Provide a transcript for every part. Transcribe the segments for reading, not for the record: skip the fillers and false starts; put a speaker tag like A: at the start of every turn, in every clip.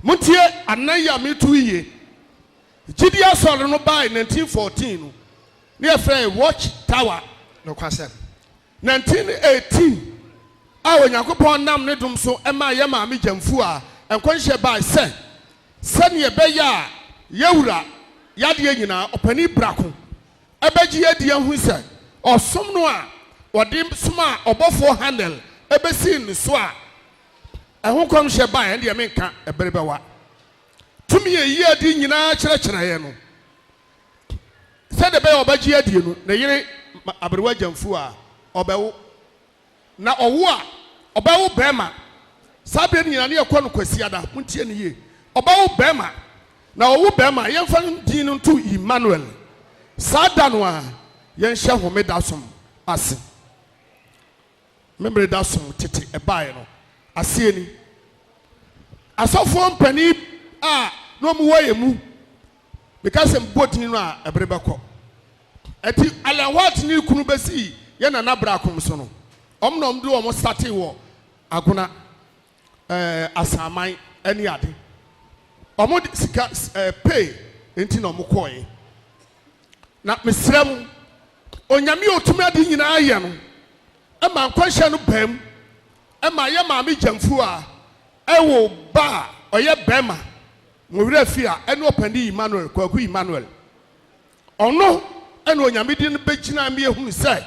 A: Montie anan yi a mereto yi yie. Gyidie Asɔre no bae 1914 no, ne yɛfrɛ yɛ Watch Tower.
B: Nokwasɛm.
A: 1918 a Onyankopɔn nam ne dom so maa yɛn maame Gyamfua nkɔnhyɛ bae sɛ, sɛnea ɛbɛyɛ a yɛn wura yadeɛ nyinaa ɔpanin brako bɛgye adi ahu sɛ ɔsom no a ɔde somaa ɔbɔfoɔ Hanel bɛsii ne so a ɛho nkɔmhyɛ bae, ɛndeɛ menka ɛbere bɛwa. Tumi a ɛyi adi nyinaa kyerɛkyerɛeɛ no, sɛdeɛ ɛbɛyɛ a ɔbɛgye adie no, ne yere aberewa Gyamfua a ɔbɛwo. Na ɔwo a, ɔbɛwo barima. Saa berɛ no nyinaa ne yɛkɔ no Kwasiada. Montie no yie. Ɔbɛwo barima. Na ɔwo barima a, yɛmfa no din no nto Emmanuel. Saa da no ara, yɛnhyɛ Homeda som ase. Memeneda som tete ɛbaeɛ no, aseɛ ni. Asɔfoɔ mpanin a na wɔwɔ yɛn mu, meka sɛ mebɔ din no a, ɛbere bɛkɔ. Ɛti Ellen White ne ne kunu bɛsii yɛn nana Brakom so no, wɔn na wɔde wɔn startee wɔ Agona, ɛɛ Asaman ne ade. Wɔn de sika ɛɛ pay nti na wɔn kɔɔɛ. Na mesrɛ mo, Onyame a ɔtumi ade nyinaa yɛ no, ɛma nkɔnhyɛ no baa mu, ɛma yɛ maame Gyamfua ɛwoo ba a ɔyɛ bɛɛma, mo werɛ afi a, ɛne ɔpanin Emmanuel, Kwaku Emmanuel. Ɔno na Onyame de no bɛgyina ma yɛhunu sɛ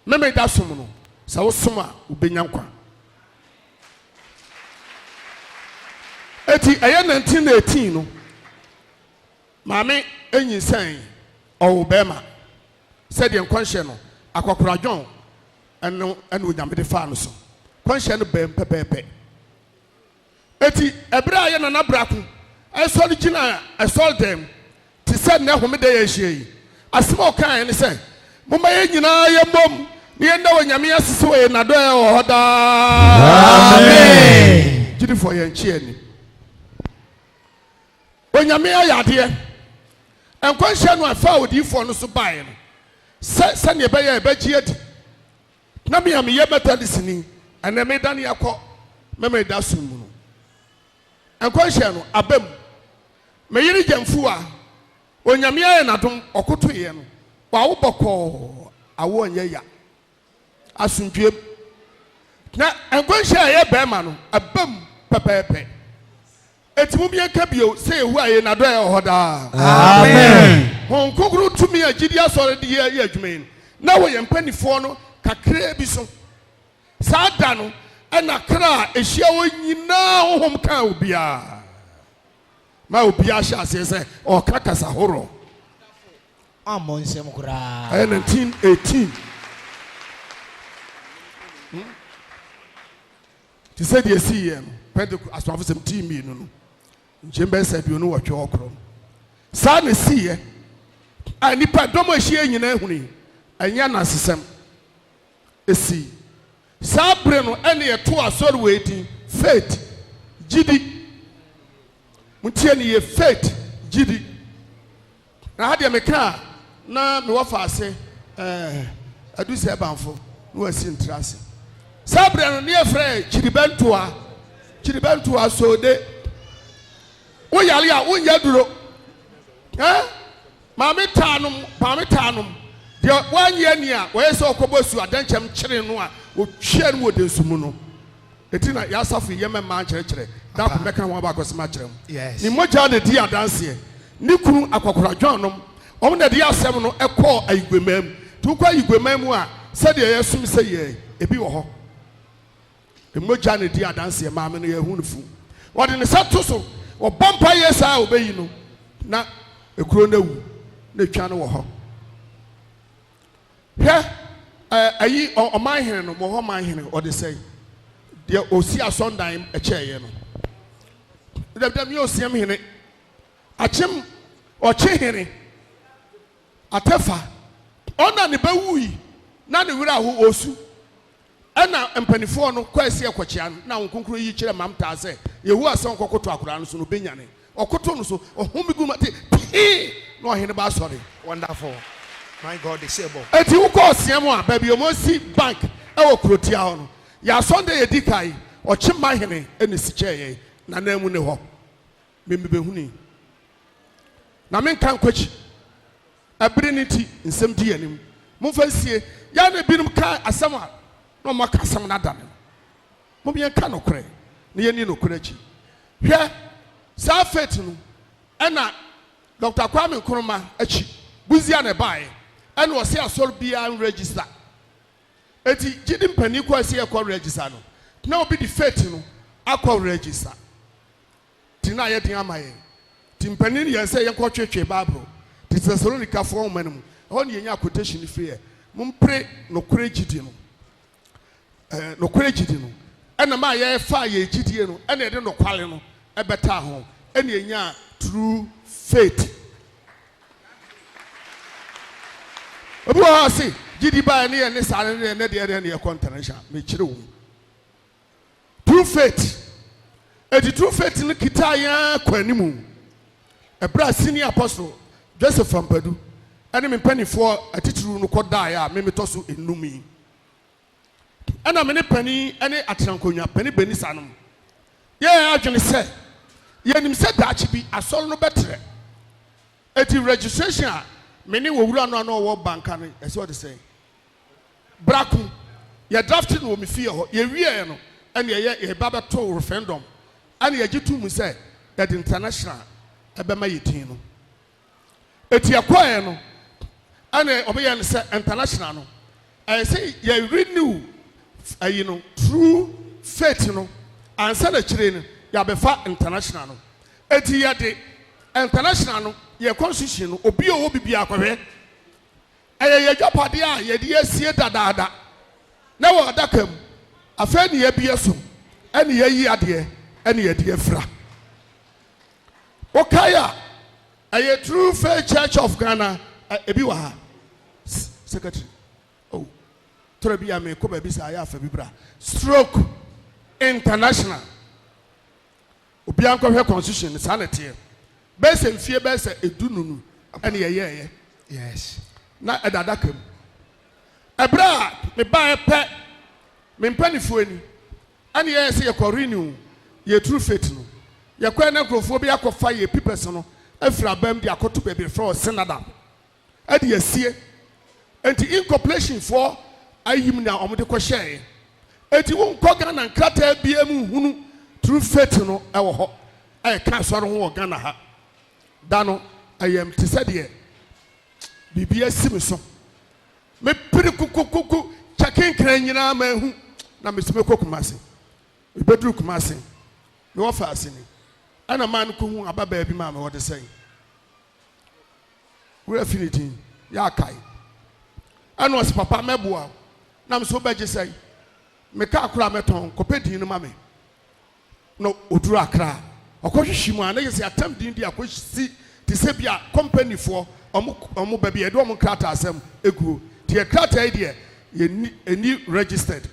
A: Memeda som no, sɛ wosom a wobɛnya nkwa. Enti ɛyɛ 1918 no, Maame nyinsɛn ɔwo bɛɛma sɛdeɛ nkɔnhyɛ no akɔkora John no na Onyame de faa no so. Nkɔnhyɛ no baam pɛpɛɛpɛ. Enti ɛberɛ a yɛ Nana Brako sɔre gyinaa asɔredan mu te sɛ nnɛ Homeda yi a yɛahyia yi, asɛm a ɔkaeɛ ne sɛ, Momma yɛn nyinaa yɛmmom na yɛnda Onyame ase sɛ ɔyɛ N'adɔeɛ wɔ hɔ daa.
C: Amen.
A: Gyidifoɔ yɛnkye yɛn ani. Onyame ayɛ adeɛ. Nkɔnhyɛ no a ɛfaa odiyifoɔ no so baeɛ no, sɛ sɛdeɛ ɛbɛyɛ a yɛbɛgye adi. Na me a meyɛ Methodistni, ɛnnɛ meredane akɔ Memeneda som mu no, nkɔnhyɛ no aba mu. Me yere Gyamfuwa, Onyame ayɛ no adom, ɔkotoeɛ no, wawo bɔkɔɔ, awoɔ nyɛ ya. Asomdwoeɛ mu. Na nkɔnhyɛ a ɛyɛ bɛrima no, aba mu pɛpɛɛpɛ. Enti mom yɛnka bio sɛ Yehowa yɛ n'adɔeɛ wɔ hɔ daa.
C: Amen.
A: Honhom Kronkron tumi a gyidie asɔre de yɛ adwuma yi no, na wɔ yɛn mpanimfoɔ no kakraa bi so. Saa da no na kra a ɛhyia hɔ nyinaa honhom kaa obiara, ma obiara hyɛ aseɛ sɛ ɔreka kasa horoɔ.
B: Ammɔ nsɛm koraa.
A: Ɛyɛ 1918. Hmm? Te sɛ deɛ ɛsiiɛ no, Pentekoste asomafosɛm ti mmienu no, nkyɛn bɛyɛ sɛ 28 ɔkorɔ no, saa na ɛsiiɛ a nnipa dɔm a ɛhyia nyinaa hunui, ɛnyɛ anansesɛm. Ɛsii. Saa bere no ɛne yɛtoo asɔre wei din Faith, gyidi. Montie no yie, Faith, gyidi. Na ha deɛ meka a na mewɔ faase ɛɛ adu sɛ banfo na wasi ntra ase. Saa berɛ no ne yɛfrɛ kyiribɛntoa, kyiribɛntoa soode. Wo yare a wonyɛ duro. Ɛɛ maame taa nom, maame taa nom. Deɛ wanyɛ ani a wɔyɛ sɛ ɔkɔbɔ asu adɛnkyɛm kyere no a wɔtwea no wɔ densu mu no. Enti na y'asafo yi yɛ mɛ mmaa nkyerɛkyerɛ da ko mɛka ho abakɔsɛm akyerɛ mo. Ne mogya na ɛdi adanseɛ. Ne kunu akɔkora John nom, wɔn na ɛde asɛm no kɔɔ Ayigueman mu. Nti wokɔ Ayigueman mu a, sɛdeɛ yɛsom sɛ yɛn, ebi wɔ hɔ. Ne mogya na ɛdi adanseɛ, maame no yɛahu no fu. Wɔde ne nsa to so, wɔbɔ mpaeɛ saa a wɔbɛyi no, na ekuro no awu, na etwa no wɔ hɔ. Hwɛ ɛ ayi ɔ ɔman hene no, mo hɔ man hene, ɔde sɛn? Deɛ ɔsi asɔndan kyɛɛyɛ no. Dɛbi dɛbi yɛ osiam hene. Akyem ɔkye hene. Atɛfa. Ɔna ne ba wui na ne werɛ aho ɔsu. Ɛna mpanifoɔ no kɔɛ sɛ yɛkɔkyea no, na Honhom Kronkron yi kyerɛ Mam taa sɛ Yehowa sɛ ɔnkɔkoto akoraa no so no ɔbɛnyane. Ɔkoto no so, ɔhome gu mu ate pii na ɔhene ba asɔre.
B: Wonderful my God is able.
A: Enti wokɔ Ɔseam a, baabi a wɔasi bank wɔ kurotia hɔ no, yɛn asɔndan a ɛdi kan, Ɔkyema hene na ɛsi kyɛɛ yɛn, n'ananmu ne hɔ. Me mebɛhunui. Na menka nkɔ akyi. Ɛbere no nti, nsɛm di yɛn anim. Momfa nsie. Yɛ a na ebinom ka asɛm a, na wɔaka asɛm no adane no. Mom yɛnka nokorɛ na yɛnni nokorɛ akyi. Hwɛ, saa faith no ɛna Doctor Kwame Nkrumah akyi, Busia na ɛbaeɛ, ɛna ɔse asɔre biara nregister. Enti gyidi mpanin kɔɛ sɛ yɛkɔ register no, na obi de faith no akɔ register. Nti na ayɛ den ama yɛn. Nti mpanin yɛn sɛ yɛnkɔ tweetwee Bible, te Thessalonikafoɔ nwoma no mu, ɛhɔ na yɛnyaa quotation no firiiɛ, Mompere nokorɛ gyidi no. Ɛɛ, nokorɛ gyidi no, ɛna maa yɛfaa yɛn gyidie no, ɛna yɛde nokware no bɛtaa ho, ɛna yɛnyaa true faith. Obi wɔ hɔ a ɔse, gyidi baeɛ ne yɛn ne saa ne deɛ, ne deɛ deɛ ne yɛkɔ international. Mekyerɛ wo mu. True faith. Eti true faith no kitaa yɛn ara kɔ anim. Ɛberɛ a senior apostle Joseph Ampadu ne me mpanimfoɔ atitiriw no kɔdaeɛ a me metɔ so nnum yi, ɛna me ne panin ne atenankonnwa panin Benisa nom yɛɛ adwene sɛ yɛnim sɛ daakye bi asɔre no bɛtrɛ. Eti registration a me ne owura no a na ɔwɔ Banka no, ɛsɛ ɔde sɛn? Brako, yɛ drafte no wɔ me fie hɔ, yɛwieɛ no ɛna yɛyɛ yɛba bɛtoo referendum ɛna yɛgye too mu sɛ yɛde international ɛbɛma yɛ din no. Eti yɛkɔɛ no ɛna wɔyɛ no sɛ international no ɛyɛ sɛ yɛ renew ayi no true faith no ansa na akyire no yɛabɛfa international no. Eti yɛde international no yɛ constitution no obi a ɔwɔ bibiara kɔhwɛ. Ɛyɛ yɛn agyapadeɛ a yɛde asie dadaada na ɛwɔ adaka mu. Afei na yɛabue so na yɛayi adeɛ na yɛde afira. Wokae a, ɛyɛ True Faith Church of Ghana. Ebi wɔ ha. Secretary. Oh, tɔrɔ bi a mekɔ baabi saa ayɛ afa bi bra. Stroke International. Obiara nkɔhwɛ constitution no, saa na ɛteɛ. Bɛyɛ sɛ mfie bɛyɛ sɛ edunu nu ɛna yɛyɛɛyɛ.
B: Yes.
A: Na ɛda adaka mu. Ɛberɛ a mebaeɛ pɛ, me mpanimfoɔ ani, ɛna yɛyɛ sɛ yɛkɔ renew yɛ true faith no. Yɛkɔɛ na nkurɔfoɔ bi akɔfa yɛ papers no afiri abam de akɔto baabi yɛfrɛ hɔ Senadam. de asie. Enti incorporation foɔ ayim na wɔn de kɔ hyɛɛ. Enti wo nkɔ Ghana nkrataa biara mu nhunu true faith no wɔ hɔ a ɛka asɔre ho wɔ Ghana ha. Da no ɛyɛ me te sɛ deɛ biribi asi me so. Me pere kukukuku kyɛke nkran nyinaa manhu na mesi mɛkɔ Kumasi. Mebɛduru Kumasi me wɔfa ase ni ɛna maa no kɔhu ababaa bi maa me wɔde sɛn. Werɛ fi ne din, yɛ akae. Ɛna ɔse papa mɛboa wo. Na me so wobɛgye sɛn? Me kaa koraa mɛtɔn, kɔpɛ din no ma me. Na ɔduru Accra, ɔkɔhwehwe mu a na yɛ sɛ yɛatam din de akɔsi te sɛ bi a kɔmpanifoɔ ɔmo ɔmo baabi a yɛde ɔmo nkrataa asɛm eguo. Nti yɛ krataa yi deɛ yɛnni ɛnni registered.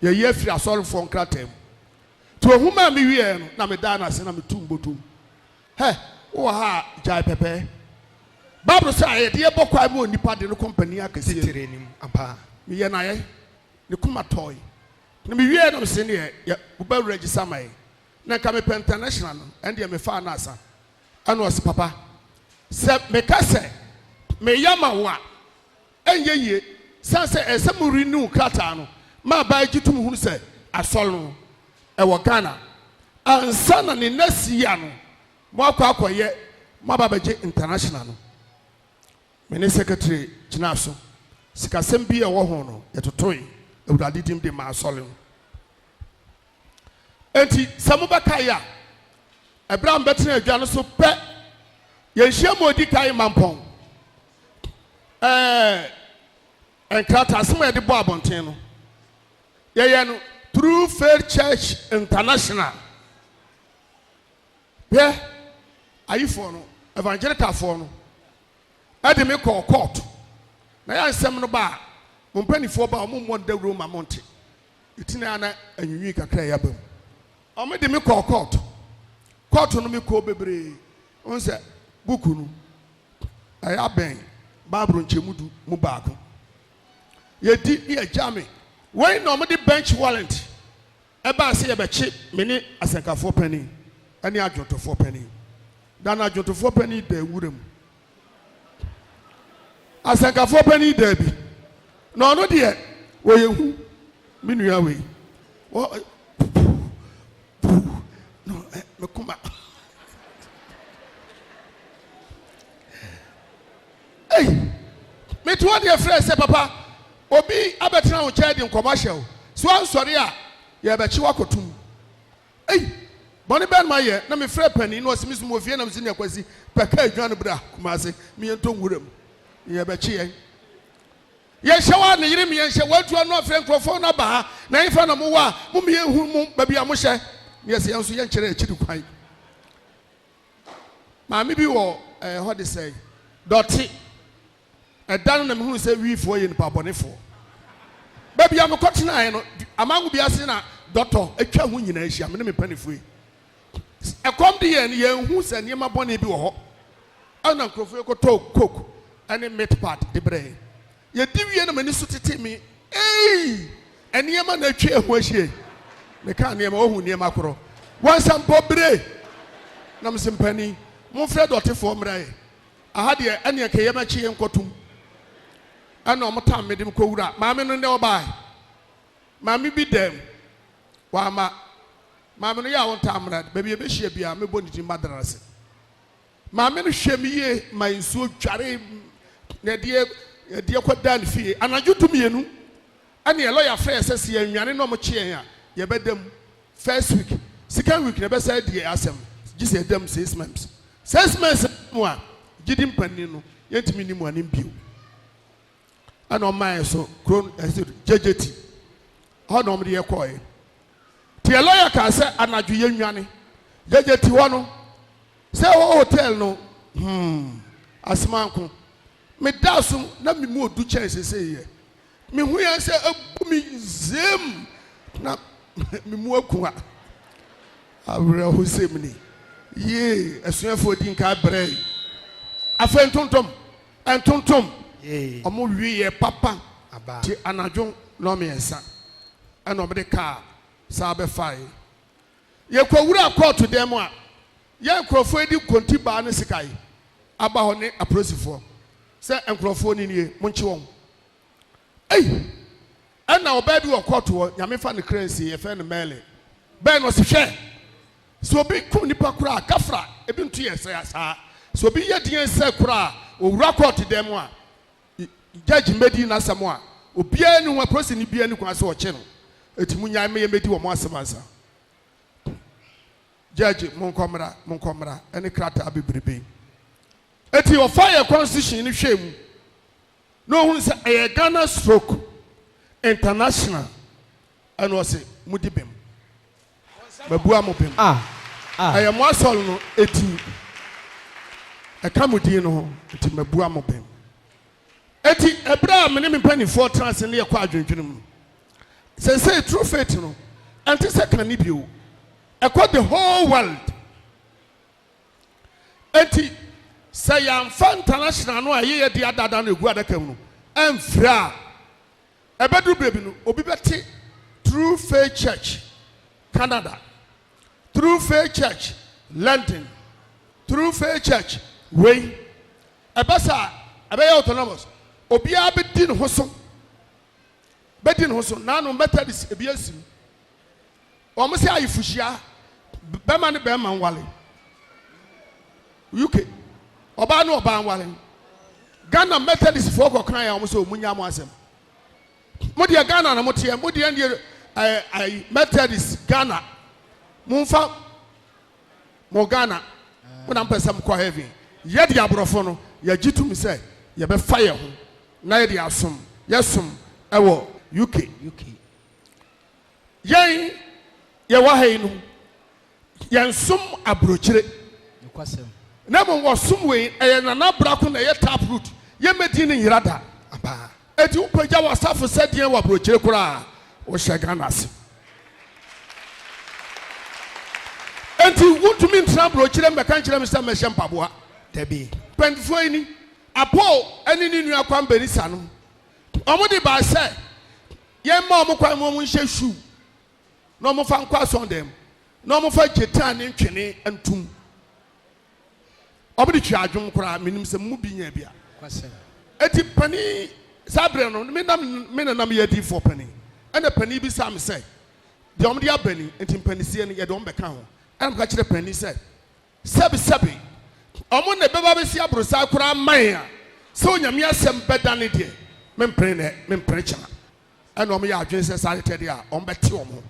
A: Yɛyi afiri asɔrefoɔ nkrataa mu. Nti ɔhu maa me wieɛ no na medaa no ase na metuu mbotom. Hɛ, wowɔ ha a, gyae pɛpɛɛ. Bible sɛ ayɛdeɛ bɔ kwan ma onipa de no kɔ mpanin akɛseɛ mu.
B: Titire nim ampa.
A: Meyɛ no ayɛ, ne koma tɔe. Na mewieɛ na mese neɛ yɛ wobɛ register ma yɛn. Na nka mepɛ international no, ɛndeɛ mefaa no asa. Ɛna ɔse papa, sɛ meka sɛ meyɛ ma wo a, ɛnyɛ yie. Sane sɛ ɛsɛ sɛ mo renew krataa no ma aban gye tom hunu sɛ asɔre no ɛwɔ Ghana ansa na ne next year no mo akɔ akɔyɛ mo aba abɛgye international no. Me ne secretary gyinaa so. Sikasɛm bi a ɛwɔ ho no yɛtotoe Awurade dim de maa asɔre no. Enti sɛ mobɛkae a, ɛberɛ a mobɛtena adwa no so pɛ, yɛn nhyiamu a ɛdi kan Mampɔn, ɛɛ, nkrataasɛm a yɛde bɔ abɔnten no, yɛyɛ no True Faith Church International. Hwɛ, ayifoɔ no, evangelicalfoɔ no, ɛde me kɔɔ court. Na yɛ nsɛm no ba a, mo mpanimfoɔ ba a, wɔn mmɔ dawuro ma mo nte. Eti na na anwinwii kakra yɛ aba mu. Wɔn de me kɔɔ court. Court no me kɔɔ bebree. Wɔn sɛ buku no ɛyɛ abɛn Bible nkyɛmu du mu baako. Yɛdi ne yɛgya me. Wei na wɔn de bench warrant ɛbaa sɛ yɛbɛkye me ne asɛnkafoɔ panin. ne adwontofoɔ panin. Da no adwontofoɔ panin da nwura mu. Asɛnkafoɔ panin daa bi. Na ɔno deɛ ɔyɛ hu me nua wei. Wɔ no me koma. Ei, mete hɔ deɛ frɛ sɛ papa obi abɛtena wo nkyɛn de nkɔmɔ ahyɛ wo. So ansɔre a yɛbɛkye wo akɔtum. Ei! Bɔne bɛn na mayɛ? Na mefrɛɛ panin na ɔse me so mewɔ fie na mese nea Kwasi pɛ kaa dwan bra Kumase me yɛntɔ nwura mu na yɛbɛkye yɛn. Yɛnhyɛ wo a ne yere me yɛnhyɛ watu ano afrɛ nkurɔfoɔ no aba ha na ɛhefa na mowɔ a mo me yɛnhu mo baabi a mohyɛ na yɛse yɛn nso yɛnkyerɛ akyiri kwan. Maame bi wɔ ɛhɔ de sɛe dɔte. Ɛda no na mehunu sɛ Wiifoɔ yɛ nnipa bɔnefoɔ. Baabi a mekɔtenaeɛ no, amango bi ase na dɔtɔ atwa ho nyinaa ahyia, me ne me mpanimfoɔ yi. Ɛkɔm de yɛn no, yɛnhu sɛ nneɛma bɔne bi wɔ hɔ. Ɛna nkurɔfoɔ yi kɔtɔɔ coke ne meat pad de brɛɛ yɛn. Yɛdi wie na m'ani so tete me, ei, nneɛma na atwa yɛn ho ahyia yi. Mekaa nneɛma, wɔhu nneɛma korɔ. Wɔnsa mpo bere. Na mese mpanin, momfrɛ dɔtefoɔ mmra yɛ. Aha deɛ ɛneɛ nka yɛmɛkye yɛn nkɔtom. Ɛna wɔn tam me de me kɔ wura. Maame no nnɛ ɔbaae. Maame bi dɛm. Wamma. Maame no yɛ a wɔntaa mmra. Baabi yɛbɛhyia biara mɛbɔ ne din madra ase. Maame no hwɛɛ me yie ma nsuo dwaree na ɛdeɛ ɛdeɛ kɔdaa ne fie. Anadwo 12 ɛneɛ lɔya frɛɛ sɛ sɛ yɛnnwane na wɔkye yɛn a yɛbɛda mu first week, second week na ɛbɛsan adi yɛn asɛm gye sɛ yɛda mu 6 months. 6 months mu a gyidi mpanin no yɛntumi nni mu anim bio. Ɛna ɔmaa yɛn so kuro ɛsɛ gyegyeti hɔ na wɔde yɛ kɔɔɛ. Nti yɛ lɔya kaa sɛ anadwo yɛnnwane gyegyeti hɔ no sɛ ɛwɔ hotel no asemanko medaa so na me mu odu kyɛn sesei yɛ mehu yɛn sɛ ebu me zem na me mu aku a awerɛhosɛm ni yee asuafoɔ di nka brɛ yi afei ntontom ntontom ɔmo wieɛ papa te anadwo 3:30 ɛna ɔmo de kaa saa bɛfae yɛkɔwura kɔɔto dan mu a yɛn nkurɔfoɔ yi de konti baa ne sika yi aba hɔ ne apolisifoɔ sɛ nkurɔfoɔ ni nie monkye wɔn. Ei! Ɛna ɔbaa bi wɔ kɔɔto hɔ, Nyame fa ne kra nsie, yɛfrɛ no Mɛle. Bɛn no ɔse hwɛ, sɛ obi kum nipa koraa a, kafra, ebi nto yɛ sɛ saa. Sɛ obi yɛ deɛn sɛ koraa a, ɔwura kɔɔto dan mu a, judge mmɛdi n'asɛm a, obiara nni ho, apolisini biara nni kwan sɛ ɔkye no. Enti monyae ma yɛmmɛdi wɔn asɛm ansa. Judge, monkɔ mmra, monkɔ mmra, ɛne krataa bebrebe yi. Enti ɔfaa yɛn constitution no hwɛɛ mu na ɔhunu sɛ ɛyɛ Ghana stroke international ɛna ɔse modi bem. Mabua mo bem. Ɛyɛ mo asɔre no edin. Ɛka mo din no ho nti mabua mo bem. Enti ɛberɛ a me ne me mpanimfoɔ tena ase ne yɛkɔ adwendwene mu no, seesei True Faith no ɛnte sɛ kane bio. Ɛkɔ the whole world. Enti sɛ yɛamfa international no a ɛyɛ yɛn dea dada no egu adaka mu no amfiri a, ɛbɛduru baabi no, obi bɛte True Faith Church, Canada, True Faith Church, London, True Faith Church, wei. Ɛba saa a, ɛbɛyɛ autonomous. Obiara bɛdi ne ho so. Bɛdi ne ho so. Nanom Methodist, ebi asi mu. Wɔn sɛ ayefohyia, bɛma ne bɛrima nwale. UK, ɔbaa ne ɔbaa nwale. Ghana Methodist foɔ kɔka yɛ wɔn sɛ wɔn nya mo asɛm. Mo deɛ Ghana na mo teɛ, mo deɛ deɛ ɛɛ ayi Methodist Ghana. Mo nfa mo Ghana, mo na mo pɛ sɛ mo kɔ heaven. Yɛ deɛ aborɔfo no, yɛgye tum sɛ yɛbɛfa yɛn ho na yɛde asom yɛsom ɛwɔ UK.
B: UK.
A: Yɛn yɛwɔ ha yi no, yɛnsom aburokyire.
B: Nokwasɛm.
A: Na mmom wɔsom wei, ɛyɛ Nana Brako na ɛyɛ tap root. Yɛmmɛdi ne nyera da.
B: Ampa.
A: Enti wopagya w'asafo sɛ deɛn wɔ aburokyire koraa a, wohyɛ Ghana ase. Enti wontumi ntena aburokyire mmɛka nkyerɛ me sɛ mɛhyɛ mpaboa.
B: Dabi.
A: Mpanimfoɔ yi ni, Apo ne ne nua Kwame Benisa no, wɔde baa sɛ yɛmma wɔn kwan ma wɔnhyɛ shoe na wɔmfa nkɔ asɔndan mu. Na wɔfa gyetaa ne ntwene ntom. Wɔde twa adwom koraa, menim sɛ mo mu bi nyaa bi a. Enti panin, saa berɛ no, me na me na na meyɛ adiyifoɔ panin. Ɛna panin bisaa me sɛ, deɛ wɔde aba ni, enti mpanisie no, yɛde wɔn bɛka ho. Ɛna meka kyerɛɛ panin sɛ, sɛbesɛbe, wɔn na ɛbɛba abɛsi aborosan koraa ama yɛn a, sɛ Onyame asɛm bɛdane deɛ, mempene nnɛ, mempene kyena. Ɛna wɔn yɛ adwene sɛ saa tetɛ deɛ a wɔn bɛte wɔn ho.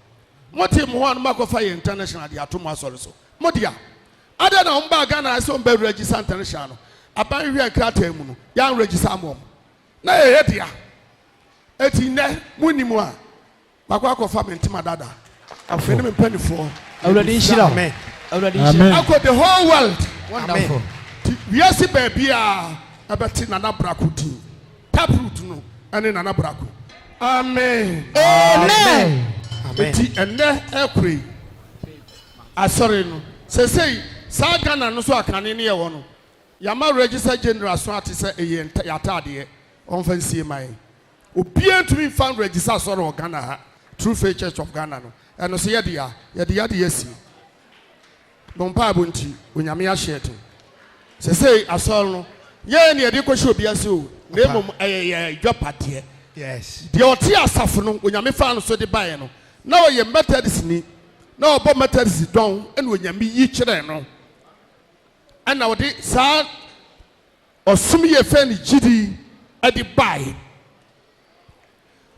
A: Mo te mo ho a na mo akɔfa yɛ international de ato mo asɔre so. Mo dea. Adɛn na wɔn baa Ghana ha sɛ wɔn bɛ register international no, aban hwɛɛ nkrataa mu no, yɛn register ama wɔn. Na yɛyɛ dea. Eti nnɛ mo nni mu a, makɔ akɔfa me ntoma dada. Me ne me mpanifoɔ.
C: Awurade nhyira wo. Awurade nhyira.
A: Akɔ the whole world.
C: Wonderful.
A: Ti wiase baabiara ɛbɛte Nana Brako din. Tap root no ɛne Nana Brako. Amen.
C: Amen.
A: Eti ɛnɛ ɛkore yi asɔre no sesei saa Ghana no so akane ne yɛwɔ no yama register general so ate sɛ ɛyɛ yɛataadeɛ ɔmfa nsie ma yɛn. Obiara ntumi mfa nregister asɔre wɔ Ghana ha, True Faith Church of Ghana no, ɛno so yɛde a, yɛde yɛade asie. Mo mpaebɔ nti, Onyame ahyɛ den. Sesei asɔre no, nyɛ yɛn na yɛde kɔhyɛ obi ase o, na mmom ɛyɛ yɛn adwapadeɛ. Deɛ ɔte asafo no, Onyame faa no so de baeɛ no, na ɔyɛ Methodistni, na ɔbɔ Methodist dɔn, ɛna Onyame yi kyerɛɛ no, ɛna ɔde saa Ɔsom yi yɛfrɛ no gyidi de bae.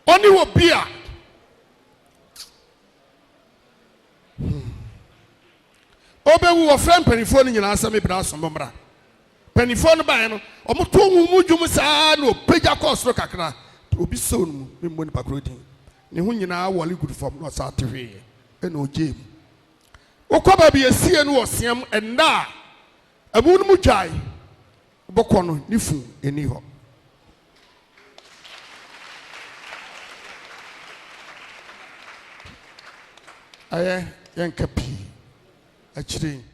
A: Ɔne obi a ɔbɛwu wɔfrɛ mpanimfoɔ no nyinaa sɛ me bra so mommra. Mpanimfoɔ no baeɛ no, wɔto wɔn mu dwom saa na ɔpagya kɔɔ soro kakra. Obi soo no mu, memmɔ nipa korɔ din. Ne ho nyinaa wɔle guru fam na ɔsan te hweeɛ ɛna ɔgyee mu. Wokɔ baabi yɛsie no wɔ seam ɛnna a Amu no mu dwae bɔkɔ no ne funu nni hɔ. Ɛyɛ yɛnka pii akyire yi.